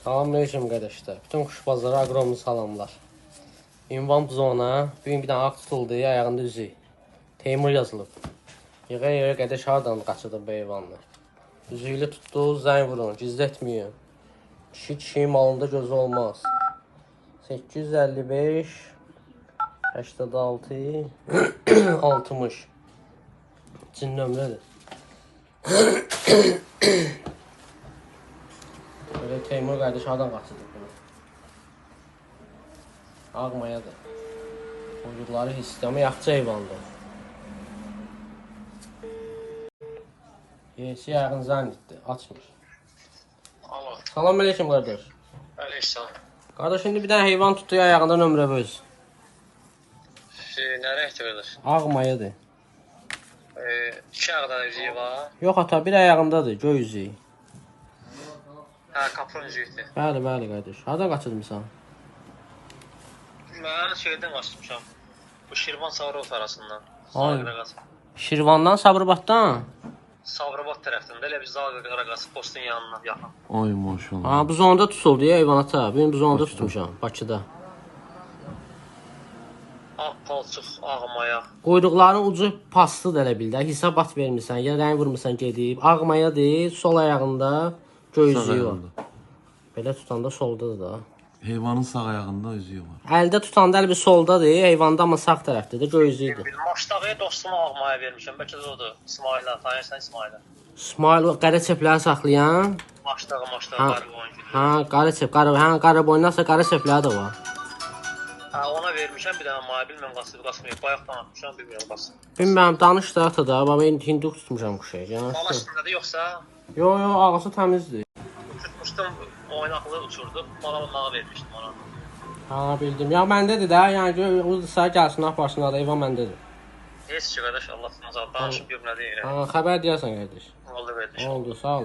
Salam aleyküm qardaşlar. Bütün quşbazlara ogromlu salamlar. Ünvan zona. Bugün bir dənə ağ tutuldu, ayağında üzük. Teymur yazılıb. Yığa-yığa qardaş hardan qaçırdı bu heyvanı. Üzüklü tutdu, zəng vurun, gizlətməyin. Kişi kişinin malında gözü olmaz. 855 86 60. Cin nömrədir. Belə Teymur qardaş hardan qaçırdı bunu? Ağmayadır. Quyruqları hissdir, amma yaxşı heyvandır. Yesi yağın zannetdi, açmır. Alo. Salam aleyküm qardaş. Aleyküm. Qardaş indi bir dənə heyvan tutdu ayağında nömrə öz. Nə rəngdir qardaş? Ağmayadır. İki ayaqdan üzüyü var. Yox ata, bir ayağındadır, göy üzüyü. Hə, kapron üzüyüdür. Bəli, bəli qardaş. Hardan qaçırmısan? Mən şeydən qaçmışam. Bu Şirvan Savrobad arasından. Ay. Zaqraqaz. Şirvandan, Sabirabaddan? Savrobad tərəfdən də elə bir Zaqraqaz postun yanına yaxın. Ay maşallah. Ha, bu zonda tutuldu ya heyvan ata. Bugün bu zonda tutmuşam, Bakıda. Ağ palçıq, ağ maya. Quyruqların ucu paslıdır elə bil də. Hesabat vermirsən, ya rəng vurmursan gedib. Ağmayadır, sol ayağında göy Sağ üzüyü var. ayağında. Belə tutanda soldadır da. Heyvanın sağ ayağında üzüyü var. Əldə tutanda elə bir soldadır, heyvanda amma sağ tərəfdədir, göy üzüyüdür. Bir Maşdağıya dostuma ağ maya vermişəm. Bəlkə də odur. İsmaila, tanıyırsan İsmaila. İsmail o qara çepləri saxlayan. Maşdağı, maşdağı, Ha. qarı qoyun. Ha, qara çep, qara, hə, qara boynasa qara çepləri də var. Hə, ona vermişəm bir dənə maya, bilmirəm qaçıb, qaçmayıb. Bayaqdan atmışam, bilmirəm qaçıb. Bilmirəm, danış da ata da, bax mən hinduq tutmuşam quşu. Yəni. Bala üstündədir yoxsa? Yo, yo, ağası təmizdir. Uçurtmuşdum, oynaqlı uçurdu. Bala mağa vermişdim ona. Ha, bildim. Ya məndədir də, yəni ki, o gəlsin, aparsın, da heyvan məndədir. Heç ki qardaş, Allah sağ danışıb gör nə deyirəm. Ha, xəbər deyərsən qardaş. Oldu qardaş. Oldu, sağ ol.